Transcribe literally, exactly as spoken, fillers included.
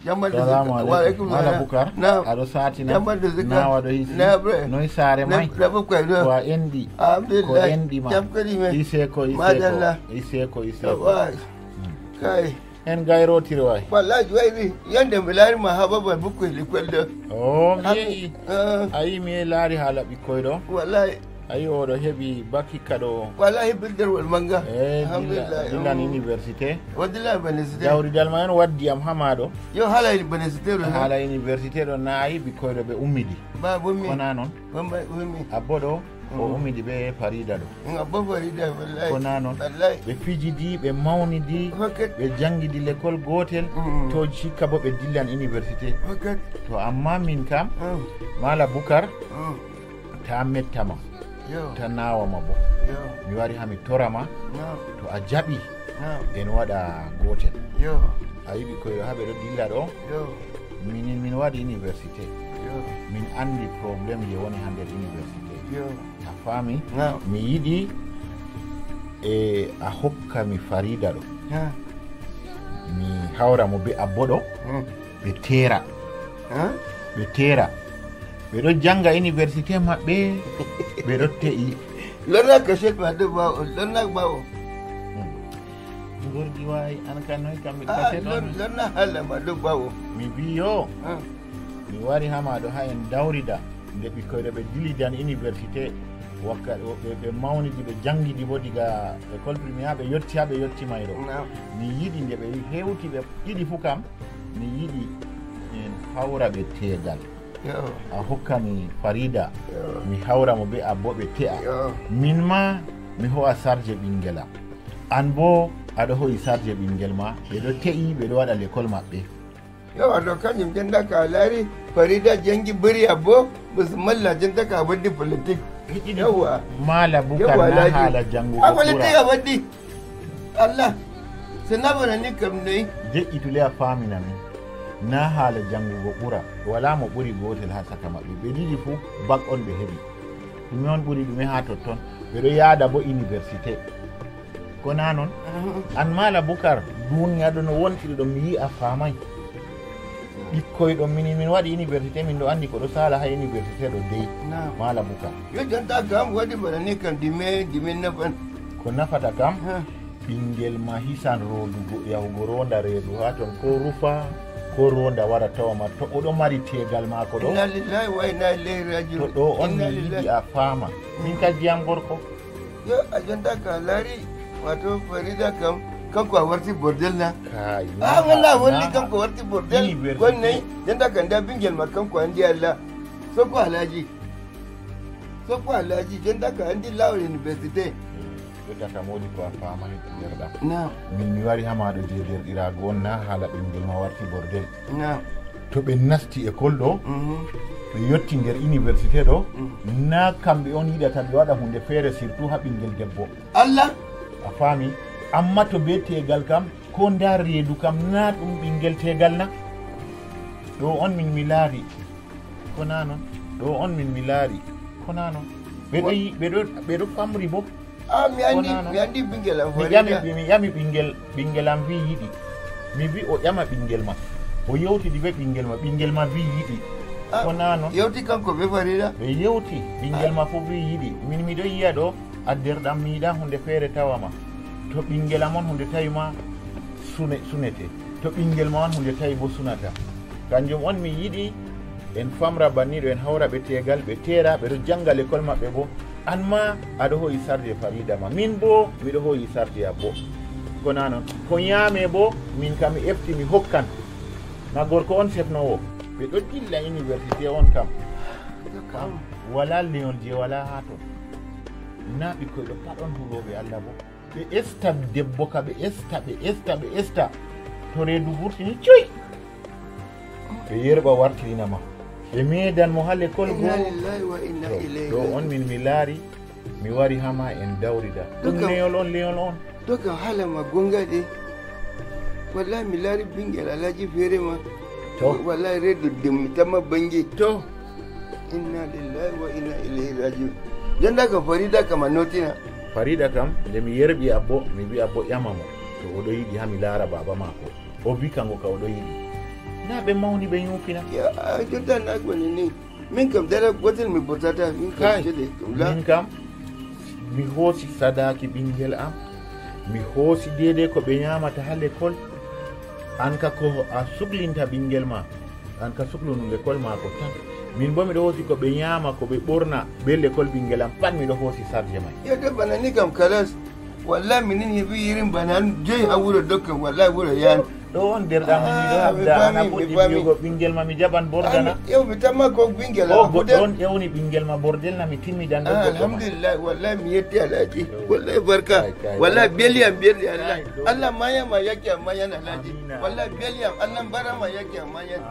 Jammal da zikka. Salamu alaikum. Wa alaikum salam. Mala Bukar, aɗo satina. Jammal da zikka. Na waɗo hisi. Na bre. Noy sare mai? Na bre kai no. Ko a endi. Alhamdulillah. Ko endi ma. Jam kadi me. Ise ko, ise ko. Madalla. Ise ko, ise ko. Kai. En gayrotiri wai. Wallahi wai ni yande mi lari ma haba ba bukko li kwaldo. Oh, mi. Ayi mi lari hala ɓikkoy ɗo. Wallahi. Ayi oɗo heɓi baki kaɗo. Wallahi bidder wal manga. Eh, alhamdulillah. Dillan université. O dillan université. Dawridal ma en waddi am hamaɗo. Yo hala université ɗo. Hala université ɗo nayi ɓikkoy ɗo ɓe ummidi. Ba bummi. Kona non. Bamba bummi. Abbo ɗo. O ummidi ɓe Farida ɗo. Abbo Farida wallahi. Kona non. Wallahi. Ɓe fijidi, ɓe mawnidi, ɓe jangidi l'école gotel. To cikka bo ɓe dillan université. To amma min kam, Mala Bukar, ta mettama. Yo. Ta nawama bo. Yo. Mi wari ha mi torama. No. To a jaɓi. No. En waɗa gotel. Yo. A yiɗi koyo ha ɓe ɗo dilla ɗo. Yo. Minin min waɗi université. Yo. Min andi problème je woni ha nder université. Yo. A faami? No. Mi yiɗi e a hokka mi Farida ɗo. Ha. Mi hawra mo be abbo ɗo. Hmm. Ɓe teera. Ɓe teera. Ɓe ɗo jannga iniwersite maɓɓe, ɓe ɗo te'i. Lonna kaset ma ɗo ɓaawo, lonna ɓaawo. Ngordi waay, an kan noy kam mi kaset on. Lonna haala ma ɗo ɓaawo. Mi wi yo, mi wari ha ma ɗo ha en dawrida, nde ɓikkoy ɗo ɓe dilidan iniwersite, wakka ɓe mawnidi, ɓe janngidi bo diga école primaire ha ɓe yotti ha ɓe yotti mayro. Mi yiɗi nde ɓe hewti ɓe ɗiɗi fu kam, mi yiɗi en hawra ɓe teegal. A hokka mi Farida, mi hawra mo be abbo ɓe te'a. Min ma mi ho'a sarje ɓingel am. An bo aɗo ho'i sarje ɓingel ma, ɓe ɗo te'i, ɓe ɗo waɗa lekol maɓɓe. Yawa, to kanjum janda ka laari Farida jangi buri abbo, bismillah janda ka waddi politik. Yawa. Mala Bukar na hala jangugo a politik a waddi. Allah, sina bana ni kam nayi. Deƴƴitu le a faamina min. Na haala janngugo ɓura, walaa mo ɓuri gootel haa caka maɓɓe. Ɓe ɗiɗi fuu bak on ɓe heɓi. Ɗume on ɓuri ɗume haa totton? Ɓe ɗo yaada boo iniversite. Ko naa non? An Maala Bukar, duuniya ɗo no wontiri ɗo mi yi'i a faamay. Ɓikkoy ɗon minin min waɗi iniversite, min ɗo anndi ko ɗo saala haa iniversite ɗo dey. Maala Bukar. Yo jonta kam waɗi bana ni kam dime, dime nafan. Ko nafata kam, ɓinngel ma hisan roodugo, yahugo roonda reedu haa ton, ko rufa, ko roonda wara tawa ma, to o ɗo mari teegal maako ɗo. Inna lillahi wa inna ilayhi raji'un. To ɗo on min yiɗi a faama. Min ka jiyam gorko. Yo, a jonta ka laari, wato Farida kam, kanko a warti bordel na? Kaay, ah, walla holli kanko warti bordel. Gonne, jonta ka nda ɓinngel ma kanko anndi Allah. Sokko Alhaji. Sokko Alhaji, jonta ka anndi laawol université. Jonta ka moodi ko a faamani nder ɗam. Naam. Min mi wari haa ma ɗo je derɗiraagu on na haala ɓinngel ma warti bordel. Naam. To ɓe nasti école ɗo, ɓe yotti nder université ɗo, na kamɓe on yiɗata ɓe waɗa huunde feere, surtout haa ɓinngel debbo. Allah! A faami? Amma to be teegal kam, ko nda reedu kam, na ɗum ɓinngel teegal na? Ɗo on min mi laari. Ko na non? Ɗo on min mi laari. Ko na non? Ɓe ɗo yi-, ɓe ɗo, ɓe ɗo famri bo. Ah, mi anndi, mi anndi ɓinngel am. Mi ƴami, mi ƴami ɓinngel, ɓinngel am wi yiɗi. Mi wi o ƴama ɓinngel ma. O yewtidi be ɓinngel ma, ɓinngel ma wi yiɗi. Ah, ko na non? Yewti kanko be Farida? Ɓe yewti, ɓinngel ma fof wi yiɗi. Min miɗo yiya ɗo, adderɗam mi yiɗa huunde feere tawa ma. To ɓinngel am on huunde tawi ma, sune-, sunete. To ɓinngel ma on huunde tawi bo sunata. Kanjum on mi yiɗi en famra banniɗo, en hawra ɓe teegal, ɓe teera, ɓe ɗo jannga lekol maɓɓe bo. An ma aɗo hoyi sarde Farida ma. Min bo miɗo hoyi sarde abbo. Ko na non? Ko nyaame bo, min kam mi efti mi hokkan. Na gorko on sefnowo. Ɓe ɗo dilla université on kam. Kam wala leñol je wala haa ton. Na ɓikkoy ɗo pat on hulooɓe Allah bo. Ɓe esta debbo ka, ɓe esta, ɓe esta, ɓe esta. To reedu vurtini, cuy! Ɓe yerɓa wartirina ma. Ɓe meedan mo haa lekol goo. Inna lillahi wa inna ilayhi raji'un. Ɗo on min mi laari, mi wari haa ma en dawrida. Ɗum leñol on, leñol on. To kam haala ma gonga de. Wallahi mi laari ɓinngel Alhaji feere ma. To. Wallahi reedu dimmi tamma bannge. To. Inna lillahi wa inna ilayhi raji'un. Jonta kam Farida kam a nootina. Farida kam, nde mi yerɓi abbo, mi wi abbo ƴama mo. To o ɗo yiɗi haa mi laara baaba maako. O wi kanko ka o ɗo yiɗi. Ɓe mawni, ɓe ñuufina. Ya, a jotta na ko ni ni. Min kam dara gotel mi botata, min kam Kay, cede. Wala. Min kam mi hoosi sadaaki ɓinngel am, mi hoosi deedey ko ɓe ñaamata haa lekol. Aan ka ko a suklinta ɓinngel ma, aan ka suklunu lekol maako tan. Min boo miɗo hoosi ko ɓe ñaama, ko ɓe ɓorna, ɓe lekol ɓinngel am pat miɗo hoosi sarje may. Ya da bana ni kam kalas. Wallahi minin ni bi yirin bana joy a wuro dokka, wallahi wuro yan. Ɗo on derɗam mi miɗo Ah, mi habda ana fami, mi fuɗɗi fami. Wi'ugo ɓinngel ma mi jaɓan bordana. Yau mi tamma ko ɓinngel O am goɗɗo kudan. On ewni ɓinngel ma bordel na mi timmi dande Ah, goɗɗo ma. Alhamdulillah, wallahi mi yetti Alhaji. Wallahi barka. Kay, kay, Wallahi barka. beli am beli Allah. Kay, ɗo. Allah maya ma yake amma yana Alhaji. Amina. Wallahi beli am Allah bara ma yake amma yana.